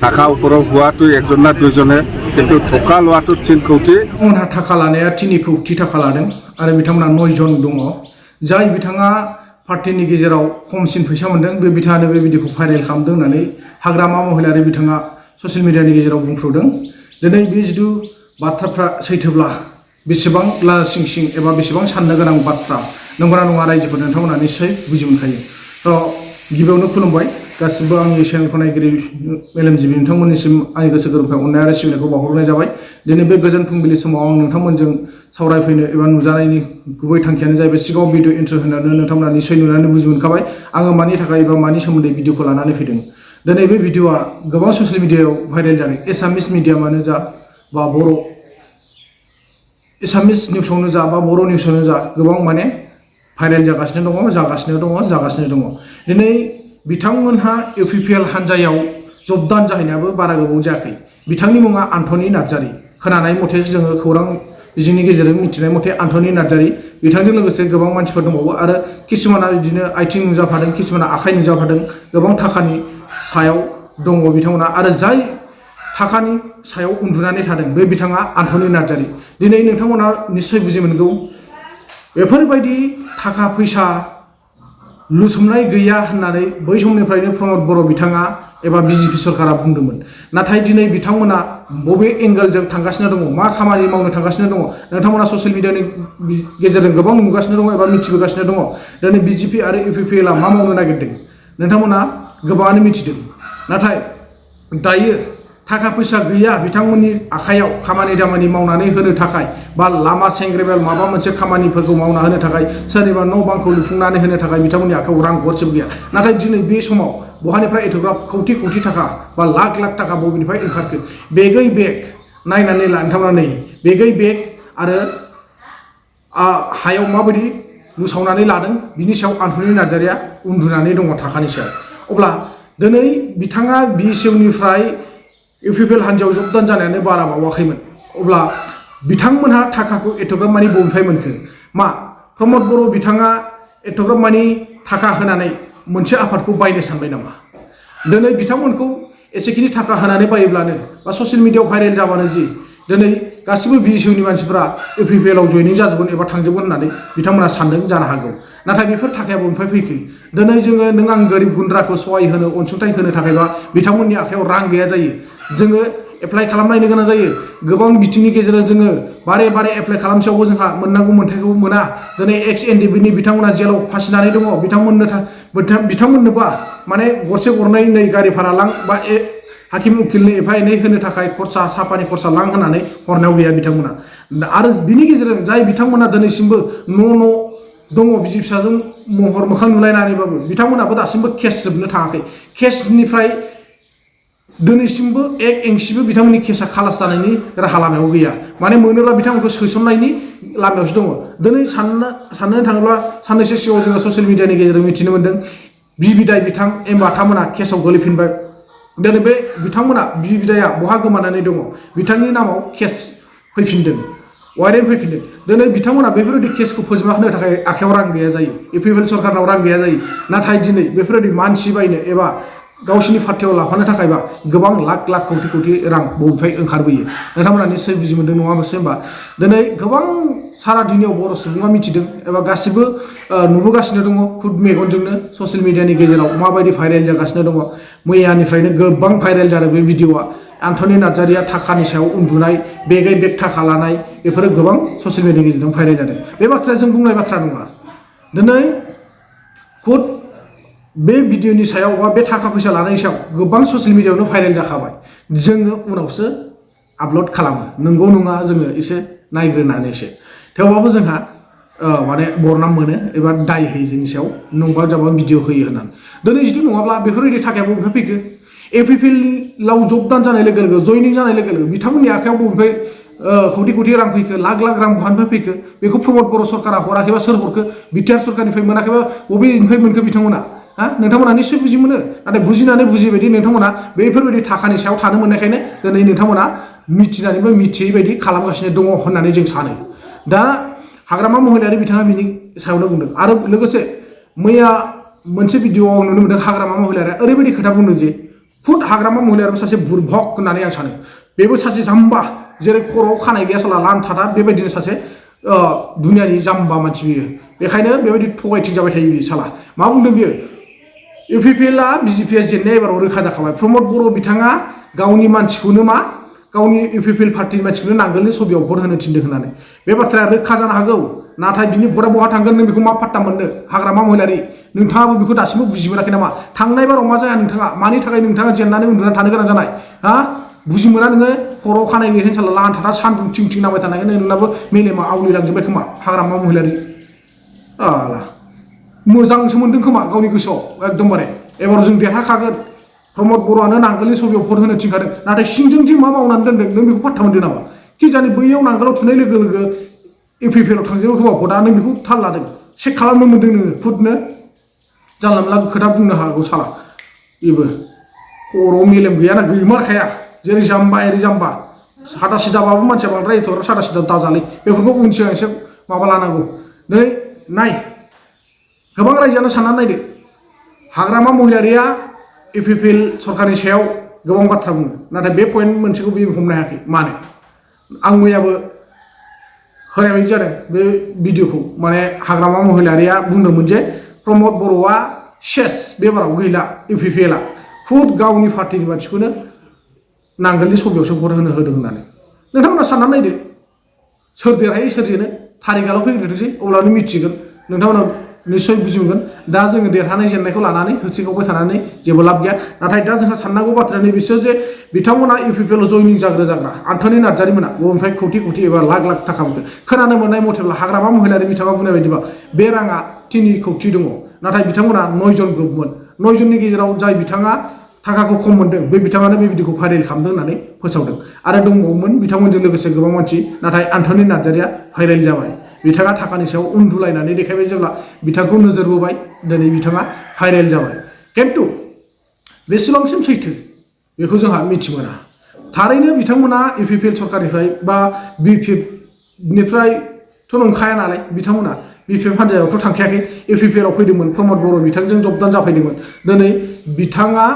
টাকা ওপৰত হোৱাটো একজন না দুজনে কিন্তু টকা লোৱাটো 3 কোটি उनहा थाखा लानाया 3 कोटी थाखा लादों आरो बिथांमोना 9 जन दङ जाय बिथाङा पार्टीनि गेजेराव खमसिन फैसा मोनदों बे बिथाङानो बे भिडिअखौ भाइरेल खालामदों होननानै हाग्रामा महिलारि बिथाङा ससियेल मिडियानि गेजेराव बुंफ्रुदों दिनै बे जिथु बाथ्राफ्रा सैथोब्ला बेसेबां लासिं सिं एबा बेसेबां साननो गोनां बाथ्रा नंगौना नङा रायजोफोर नोंथांमोना निश्चय बुजि मोनखायो थ' गिबियावनो खुलुमबाय गासिबो आंनि चेनेलखौ नायगिरि मेलेमजिबि नोंथांमोननिसिम आंनि गोसो गोरबोनिफ्राय अननाय आरो सिबिनायखौ बावहरनाय जाबाय दिनै बे गोजोन फुंबिलि समाव आं नोंथांमोनजों सावरायफैनो एबा नुजानायनि गुबै थांखियानो जाहैबाय सिगाङाव भिडिअ इन्ट्र' होनानै नोंथांमोना निश्चय नुनानै बुजि मोनखाबाय आङो मानि थाखाय एबा मानि सोमोन्दै भिडिअखौ लानानै फैदों दिनै बे भिडिअआ गोबां ससियेल मिडियायाव भाइरेल जादों एसामिस मिडियामानो जा बा बर' एसामिस निउसावनो जा बा बर' निउसावनो जा गोबां माने भाइरेल जागासिनो दङ दिनै बिथांमोनहा इउपिपिएल हान्जायाव जबदान जाहैनायाबो बारा गोबाव जायाखै बिथांनि मुङा आन्थनि नार्जारी खोनानाय मथे जोङो खौरां बिजोंनि गेजेरजों मिथिनाय मथे आन्थनि नार्जारी बिथांजों लोगोसे गोबां मानसिफोर दंबावो आरो किसुमाना बिदिनो आथिं नुजाफादों किसुमाना आखाइ नुजाफादों गोबां थाखानि सायाव दङ बिथांमोना आरो जाय थाखानि सायाव उन्दुनानै थादों बे बिथाङा आन्थनि नार्जारी दिनै नोंथांमोना निश्चय बुजि मोनगौ बेफोरबायदि थाखा फैसा लुसोमनाय गैया होननानै बै समनिफ्रायनो प्रमद बर' बिथाङा एबा बिजेपि सरकारा बुंदोंमोन नाथाय दिनै बिथांमोना बबे एंगेलजों थांगासिनो दङ मा खामानि मावनो थांगासिनो दङ नोंथांमोना ससियेल मिडियानि गेजेरजों गोबां नुगासिनो दङ एबा मिथिबोगासिनो दङ दिनै बिजेपि आरो इउपिपिएलआ मा मावनो नागिरदों नोंथांमोना गोबाङानो मिथिदों नाथाय दायो थाखा फैसा गैया बिथांमोननि आखायाव खामानि दामानि मावनानै होनो थाखाय बा लामा सेंग्रेबेल माबा मोनसे खामानिफोरखौ मावना होनो थाखाय सोरनिबा न' बांखौ लुफुंनानै होनो थाखाय बिथांमोननि आखायाव रां गरसेबो गैया नाथाय दिनै बे समाव बहानिफ्राय एथ'ग्राब कौटि कौटि थाखा बा लाख लाख थाखा बबेनिफ्राय ओंखारखो बेगै बेग नायनानै ला नोंथांमोना नै बेगै बेग आरो हायाव माबायदि लुसावनानै लादों बिनि सायाव आन्थनि नार्जारीया उन्दुनानै दङ थाखानि सायाव अब्ला दिनै बिथाङा बिएसइउनिफ्राय इउपिपिएल हान्जायाव जबदान जानायानो बारा बावाखैमोन अब्ला बिथांमोनहा थाखाखौ एथ'ग्राब मानि बबेनिफ्राय मोनखो मा प्रमद बर' बिथाङा एथ'ग्राब मानि थाखा होनानै मोनसे आफादखौ बायनो सानबाय नामा दिनै बिथांमोनखौ एसेखिनि थाखा होनानै बायोब्लानो बा ससियेल मिडियायाव भाइरेल जाबानो जि दिनै गासिबो बिएसइउनि मानसिफ्रा इउपिपिएलआव जयनिं जाजोबगोन एबा थांजोबगोन होननानै बिथांमोना सानदों जानो हागौ नाथाय बेफोर थाखाया बबेनिफ्राय फैखो दिनै जोङो नों आं गोरिब गुन्द्राखौ सहाय होनो अनसुंथाइ होनो थाखायबा बिथांमोननि आखायाव रां गैया जायो जोङो एप्लाइ खालामनायनो गोनां जायो गोबां बिथिंनि गेजेरजों जोङो बारे बारे एप्लाइ खालामसेयावबो जोंहा मोननांगौ मोन्थायखौ मोना दिनै एक्स एनडिबिनि बिथांमोना जेलाव फासिनानै दङ बिथांमोननोबा माने गरसे गरनै नै गारि भारा लां बा हाकिम उकिलनो एफा एनै होनो थाखाय खरसा साफानि खरसा लां होनानै हरनायाव गैया बिथांमोना आरो बिनि गेजेरजों जाय बिथांमोना दिनैसिमबो न' दङ बिसि फिसाजों महर मोखां नुलायनानैबाबो बिथांमोनाबो दासिमबो केस जोबनो थाङाखै केसनिफ्राय दिनैसिमबो एक एंसिबो बिथांमोननि केसा खालास जानायनि राहा लामायाव गैया माने मोनोब्ला बिथांमोनखौ सोसननायनि लामायावसो दङ दिनै साननो थाङोब्ला साननैसो सिगाङाव जोङो ससियेल मिडियानि गेजेरजों मिथिनो मोन्दों बिदाय बिथां एमबाथामोना केसाव गोलैफिनबाय दिनै बे बिथांमोना बिदाया बहा गोमानानै दङ बिथांनि नामाव केस फैफिनदों वारेन्ट फैफिनदों दिनै बिथांमोना बेफोरबायदि केसखौ फोजोबना होनो थाखाय आखायाव रां गैया जायो इउपिपिएल सरकारनाव रां गैया जायो नाथाय दिनै बेफोरबायदि मानसि बायनो एबा गावसिनि पार्टियाव लाफानो थाखायबा गोबां लाख लाख कौटि कौटि रां बबेनिफ्राय ओंखारबोयो नोंथांमोना निश्चय बुजि मोनदों नङामोनसै होनबा दिनै गोबां सारा दुनियाव बर' सुबुङा मिथिदों एबा गासिबो नुबोगासिनो दङ खुद मेगनजोंनो ससियेल मिडियानि गेजेराव माबायदि भाइरेल जागासिनो दङ मैयानिफ्रायनो गोबां भाइरेल जादों बे भिडिअआ आन्थनि नार्जारीया थाखानि सायाव उन्दुनाय बेगै बेग थाखा लानाय बेफोरो गोबां ससियेल मिडियानि गेजेरजों भाइरेल जादों बे बाथ्राया जों बुंनाय बाथ्रा नङा दिनै खुद बे भिडिअनि सायाव बा बे थाखा फैसा लानायनि सायाव गोबां ससियेल मिडियायावनो भाइरेल जाखाबाय जोङो उनावसो आपल'ड खालामो नंगौ नङा जोङो एसे नायग्रोनानैसो थेवबाबो जोंहा माने बरनाम मोनो एबा दाय होयो जोंनि सायाव नंबा जाबा भिडिअ होयो होननानै दिनै जुदि नङाब्ला बेफोरबायदि थाखाया बबेनिफ्राय फैखो इउपिपिएलआव जबदान जानाय लोगो लोगो जयनिं जानाय लोगो लोगो बिथांमोननि आखायाव बबेनिफ्राय कौटि कौटि रां फैखो लाख लाख रां बहानिफ्राय फैखो बेखौ प्रमद बर' सरकारा हराखैबा सोर हरखो बिटिआर सरकारनिफ्राय मोनाखैबा बबेनिफ्राय मोनखो बिथांमोना नोंथांमोना निश्चय बुजि मोनो नाथाय बुजिनानै बुजिबायदि नोंथांमोना बेफोरबायदि थाखानि सायाव थानो मोननायखायनो दिनै नोंथांमोना मिथिनानैबो मिथियै बायदि खालामगासिनो दङ होननानै जों सानो दा हाग्रामा महिलारि बिथाङा बिनि सायावनो बुंदों आरो लोगोसे मैया मोनसे भिडिअआव नुनो मोनदों हाग्रामा महिलारिया ओरैबायदि खोथा बुंदों जे फुट हाग्रामा महिलायाबो सासे बुरभक होननानै आं सानो बेबो सासे जाम्बा जेरै खर'आव खानाय गैया साला लानथाथा बेबायदिनो सासे दुनियानि जाम्बा मानसि बियो बेखायनो बेबायदि थगायथिं जाबाय थायो बियो साला मा बुंदों बियो इउपिपिएलआ बिजेपिआ जेननाय एबाराव रोखा जाखाबाय प्रमद बर' बिथाङा गावनि मानसिखौनो मा गावनि इउपिपिएल पार्टिनि मानसिखौनो नांगोलनि सबियाव भट होनो थिनदों होननानै बे बाथ्राया रोखा जानो हागौ नाथाय बिनि भटआ बहा थांगोन नों बेखौ मा पात्ता मोननो हाग्रामा महिलारि नोंथाङाबो बेखौ दासिमबो बुजि मोनाखै नामा थांनाय बाराव मा जाया नोंथाङा मानि थाखाय नोंथाङा जेननानै उन्दुना थानो गोनां जानाय हा बुजि मोना नोङो खर'आव खानाय गैया साला लानथाथा सान्दुं थिं थिं नांबाय थानायखायनो नोंनाबो मेलेमा आवलिलांजोब्बाय खोमा हाग्रामा महिलारि आला मोजांसो मोनदों खोमा गावनि गोसोआव एकदमबारे एबार जों देरहाखागोन प्रमद बर'आनो नांगोलनि सबियाव भट होनो थिनखादों नाथाय सिंजों जि मा मावनानै दोनदों नों बेखौ पात्ता मोनदों नामा कि जानि बैयाव नांगोलाव थुनाय लोगो लोगो इउपिपिएलआव थांजोबो खोमा भटआ नों बेखौ थाल लादों चेक खालामनो मोनदों नोङो फुटनो जानला मोनला खोथा बुंनो हागौ साला बेबो खर'आव मेलेम गैयाना गैमारखाया जेरै जाम्बा एरै जाम्बा सादा सिदाबाबो मानसिया बांद्राय एथ'ग्राब सादा सिदा दाजालै बेफोरखौ उनसो एसे माबा लानांगौ नै नाय गोबां रायजोआनो साननानै नायदो हाग्रामा महिलारिया इउपिपिएल सरकारनि सायाव गोबां बाथ्रा बुङो नाथाय बे पइन्ट मोनसेखौ बे हमनो हायाखै मानो आं मैयाबो होनाय बायदि जादों बे भिडिअखौ माने हाग्रामा महिलारिया बुंदोंमोन जे प्रमद बर'आ सेस बेबाराव गैला इउपिपिएलआ खुद गावनि पार्टिनि मानसिखौनो नांगोलनि सबियावसो भट होनो होदों होननानै नोंथांमोना साननानै नायदो सोर देरहायो सोर जेनो थारिखआल' फैग्रोथोंसै अब्लानो मिथिगोन नोंथांमोना निश्चय बुजि मोनगोन दा जोङो देरहानाय जेननायखौ लानानै होथिगावबाय थानानै जेबो लाब गैया नाथाय दा जोंहा साननांगौ बाथ्राया नैबेसो जे बिथांमोना इउपिपिएलआव जयनिं जाग्रा आन्थनि नार्जारिमोना बबेनिफ्राय कौटि एबा लाख थाखा मोनखो खोनानो मोननाय मथेब्ला हाग्रामा महिलारि बिथाङा बुंनाय बायदिबा बे राङा 3 कौटि दङ नाथाय बिथांमोना 9 जन ग्रुपमोन 9 जननि गेजेराव जाय बिथाङा थाखाखौ खम मोनदों बे बिथाङानो बे भिडिअखौ भाइरेल खालामदों होननानै फोसावदों आरो दंबावोमोन बिथांमोनजों लोगोसे गोबां मानसि नाथाय आन्थनि नार्जारिया भाइरेल जाबाय बिथाङा थाखानि सायाव उन्दुलायनानै देखायबाय जेब्ला बिथांखौ नोजोर बोबाय दिनै बिथाङा भाइरेल जाबाय खिन्थु बेसेबांसिम सैथो बेखौ जोंहा मिथि मोना थारैनो बिथांमोना इउपिपिएल सरकारनिफ्राय बा बिपिएफनिफ्रायथ' नंखाया नालाय बिथांमोना बिपिएफ हान्जायावथ' थांखायाखै इउपिपिएलआव फैदोंमोन प्रमद बर' बिथांजों जबदान जाफैदोंमोन दिनै बिथाङा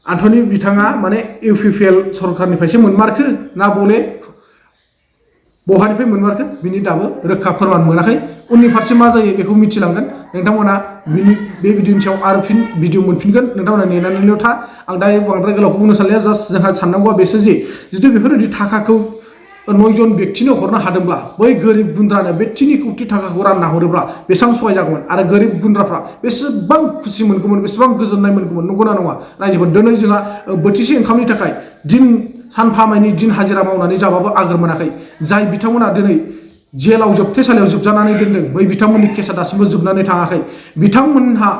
आन्थनि बिथाङा माने इउपिपिएल सरकारनिफ्रायसो मोनमारखो ना बले बहानिफ्राय मोनमारखो बिनि दाबो रोखा फोरमान मोनाखै उननि फारसे मा जायो बेखौ मिथिलांगोन नोंथांमोना बिनि बे भिडिअनि सायाव आरो फिन भिडिअ मोनफिनगोन नोंथांमोना नेनानैल' था आं दायो बांद्राय गोलावखौ बुंनो सानलिया जास्ट जोंहा साननांगौआ बेसो जे जुदि बेफोरबायदि थाखाखौ 9 जन बेक्तिनो हरनो हादोंब्ला बै गोरिब गुन्द्रानो बे 3 कौटि थाखाखौ रानना हरोब्ला बेसेबां सहाय जागौमोन आरो गोरिब गुन्द्राफ्रा बेसेबां खुसि मोनगौमोन बेसेबां गोजोननाय मोनगौमोन नंगौना नङा रायजोफोर दिनै जोंहा बोथिसे ओंखामनि थाखाय सानफामानि दिन हाजिरा मावनानै जाबाबो आगोर मोनाखै जाय बिथांमोना दिनै जेलाव जोबथेसालियाव जोबजानानै दोनदों बै बिथांमोननि केसा दासिमबो जोबनानै थाङाखै बिथांमोनहा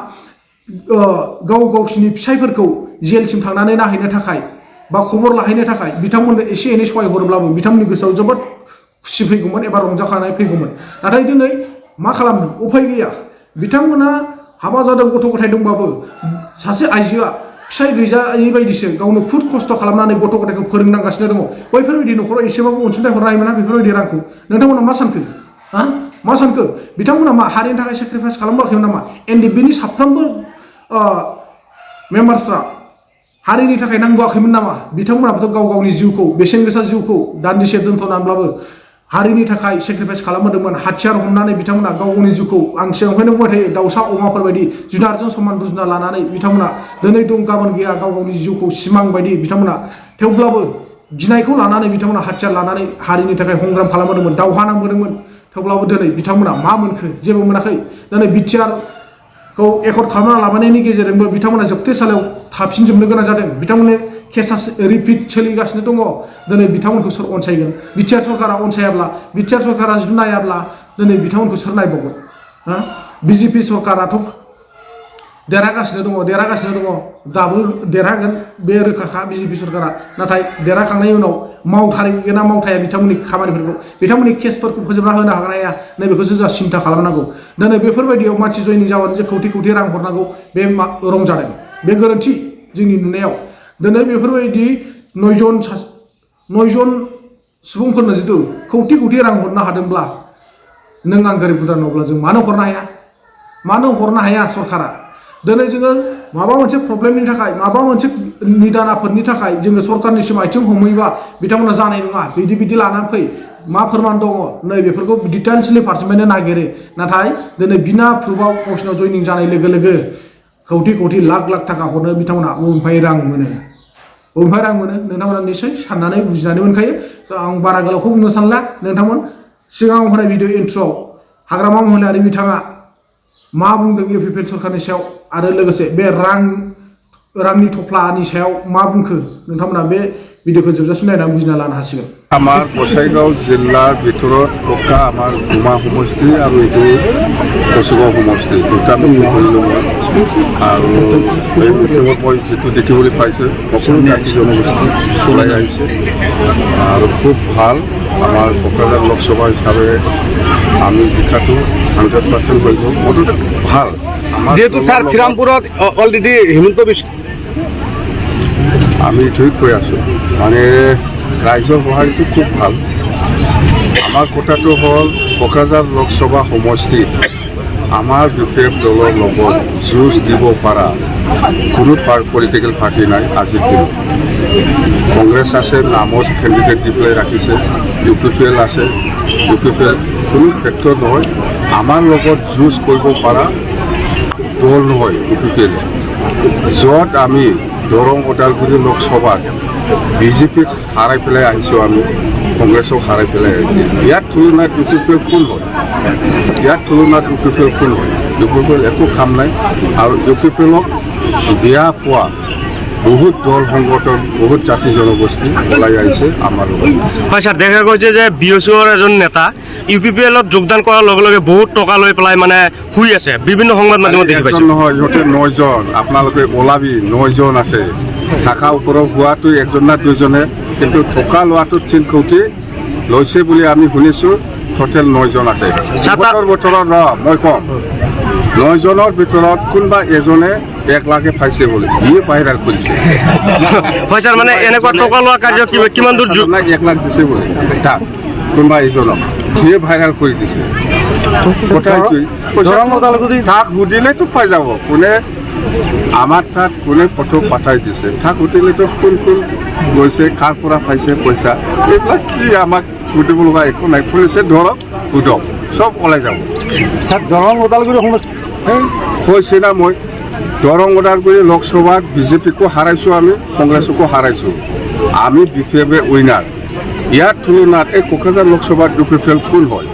गावसिनि फिसायफोरखौ जेलसिम थांनानै नायहैनो थाखाय बा खबर लाहैनो थाखाय बिथांमोननो एसे एनै सहाय हरोब्लाबो बिथांमोननि गोसोआव जोबोद खुसि फैगौमोन एबा रंजाखांनाय फैगौमोन नाथाय दिनै मा खालामनो उफाय गैया बिथांमोना हाबा जादों गथ' गथाय दंबाबो सासे आइजोआ फिसाय गैजायै बायदिसो गावनो खुद खस्थ' खालामनानै गथ' गथायखौ फोरोंनांगासिनो दङ बैफोरबायदि न'खराव एसेबाबो अनसुंथाइ हरनो हायोमोन ना बेफोरबायदि रांखौ नोंथांमोना मा सानखो मा सानखो बिथांमोना मा हारिनि थाखाय सेक्रिफाइस खालामबोआखैमोन नामा एनडिएफबिनि साफ्रोमबो मेम्बार्सफ्रा हारिनि थाखाय नांबोआखैमोन नामा बिथांमोनाबोथ' गावनि जिउखौ बेसेन गोसा जिउखौ दान्दिसे दोनथ'नानैब्लाबो हारिनि थाखाय सेक्रिफाइस खालामबोदोंमोन हाथियार हमनानै बिथांमोना गावनि जिउखौ आं सिगांनिफ्रायनो बुंबाय थायो दाउसा अमाफोर बायदि जुनारजों समान रुजुना लानानै बिथांमोना दिनै दं गाबोन गैया गावनि जिउखौ सिमां बायदि बिथांमोना थेवब्लाबो गिनायखौ लानानै बिथांमोना हाथियार लानानै हारिनि थाखाय संग्राम खालामबोदोंमोन दावहा नांबोदोंमोन थेवब्लाबो दिनै बिथांमोना मा मोनखो जेबो मोनाखै दिनै बिटिआरखौ एकर्ड खालामना लाबोनायनि गेजेरजोंबो बिथांमोना जोबथेसालियाव थाफिनजोबनो गोनां जादों बिथांमोननि केसा रिपिट सोलिगासिनो दङ दिनै बिथांमोनखौ सोर अनसायगोन बिटिआर सरकारा अनसायाब्ला बिटिआर सरकारा जुदि नायाब्ला दिनै बिथांमोनखौ सोर नायबावगोन बिजेपि सरकाराथ' देरहागासिनो दङ दाबो देरहागोन बे रोखाखा बिजेपि सरकारा नाथाय देरहाखांनायनि उनाव मावथारगोन ना मावथाया बिथांमोननि खामानिफोरखौ बिथांमोननि केसफोरखौ फोजोबना होनो हागोन ना हाया नैबेखौसो जोंहा सिन्था खालामनांगौ दिनै बेफोरबायदियाव मानसि जयनिं जाबानो जे कौटि रां हरनांगौ बे रं जादों बे गोरोन्थि जोंनि नुनायाव दिनै बेफोरबायदि 9 जन सुबुंफोरनो जिथु कौटि रां हरनो हादोंब्ला नों आं गोरिब गुन्द्रानो अब्ला जों मानो हरनो हाया सरकारा दिनै जोङो माबा मोनसे प्रब्लेमनि थाखाय माबा मोनसे निदान आफोदनि थाखाय जोङो सरकारनिसिम आथिं हमहैबा बिथांमोना जानाय नङा बिदि लानानै फै मा फोरमान दङ नै बेफोरखौ डिटेल्सलि पार्टिमेन्टआ नागिरो नाथाय दिनै बिना प्रुफआव गावसिनाव जयनिं जानाय लोगो लोगो कौटि लाख थाखा हरनो बिथांमोना बबेनिफ्राय रां मोनो नोंथांमोना निश्चय साननानै बुजिनानै मोनखायो आं बारा गोलावखौ बुंनो सानला नोंथांमोन सिगाङाव होनाय भिडिअ इन्ट्र'आव हाग्रामा महिलारि बिथाङा मा बुंदों इउपिपिएल सरकारनि सायाव आरो लोगोसे बे रांनि थफ्लानि सायाव मा बुंखो नोंथांमोना बे भिडिअखौ जोबजासिम नायनानै बुजिना लानो हासिगोन আমাৰ গোসাইগাঁও জিলাৰ ভিতৰত থকা আমাৰ গুমা সমষ্টি আৰু এইটো কচুগাঁও সমষ্টি দুটা মিটিং কৰিলোঁ মই আৰু এই মিটিঙত মই যিটো দেখিবলৈ পাইছোঁ সকলো জাতি জনগোষ্ঠী চলাই আহিছে আৰু খুব ভাল আমাৰ কোকৰাঝাৰ লোকসভা হিচাপে আমি জিকাটো 100% কৰিব মুঠতে ভাল যেহেতু স্যার শ্রীরামপুরত অলরেডি হিমন্ত বিশ্ব আমি এইটোৱে কৈ আছোঁ মানে ৰাইজৰ সহায়টো খুব ভাল আমাৰ কথাটো হ'ল কোকৰাঝাৰ লোকসভা সমষ্টিত আমাৰ বিপেফ দলৰ লগত যুঁজ দিব পৰা কোনো পলিটিকেল পাৰ্টি নাই আজিৰ দিনত কংগ্ৰেছ আছে নামৰ কেণ্ডিডেট দি পেলাই ৰাখিছে ইউপিপিএল আছে ইউপিপিএল কোনো ক্ষেত্ৰত নহয় আমাৰ লগত যুঁজ কৰিব পৰা দল নহয় ইউপিপিএল য'ত আমি দৰং ওদালগুৰি লোকসভাত বিজেপিক হাৰাই পেলাই আহিছোঁ আমি কংগ্ৰেছক হাৰাই পেলাই আহিছোঁ ইয়াত তুলনাত ইউপিপিএল কোন হয় ইউপিপিএল একো কাম নাই আৰু ইউপিপিএলক বিয়া পোৱা বহুত দল সংগঠন বহুত জাতি জনগোষ্ঠী ওলাই আহিছে আমাৰ লগত হয় স্যার দেখা গৈছে যে বিএছঅৰ এজন নেতা ইউপিপিএলত যোগদান কৰাৰ লগে লগে বহুত টকা লৈ পেলাই মানে শুই আছে বিভিন্ন সংবাদ মাধ্যমত দেখি পাইছোঁ নহয় ইহঁতে 9জন আপোনালোকে ওলাবি 9জন আছে থকা ওপৰত হোৱাটো একজন না দুজনে কিন্তু টকা লোৱাটোত 3 কোটি লৈছে বুলি আমি শুনিছোঁ টোটেল 9জন আছে বছৰত মই কম 9জনৰ ভিতৰত কোনোবা এজনে 1 লাখে পাইছে বুলি ই ভাইৰেল কৰিছে হয় স্যার মানে এনেকুৱা টকা লোৱা কাৰ্য কিমান দূৰ 1 লাখ দিছে বুলি তাক কোনোবা এজনক সিয়ে ভাইৰেল কৰি দিছে তাক সুধিলেতো পাই যাব কোনে আমাৰ তাত কোনে ফটো পঠাই দিছে তাক সুধিলেতো কোন গৈছে কাৰ পৰা পাইছে পইচা এইবিলাক কি আমাক সুধিব লগা একো নাই পুলিচে ধৰক সোধক চব ওলাই যাব দৰং ওদালগুৰি সমষ্টি কৈছে না মই দৰং ওদালগুৰি লোকসভাত বিজেপিকো হাৰাইছোঁ আমি কংগ্ৰেছকো হাৰাইছোঁ আমি বিপিএফে উইনাৰ ইয়াৰ তুলনাত এই কোকৰাঝাৰ লোকসভাত ইউপিপিএল কোন হয়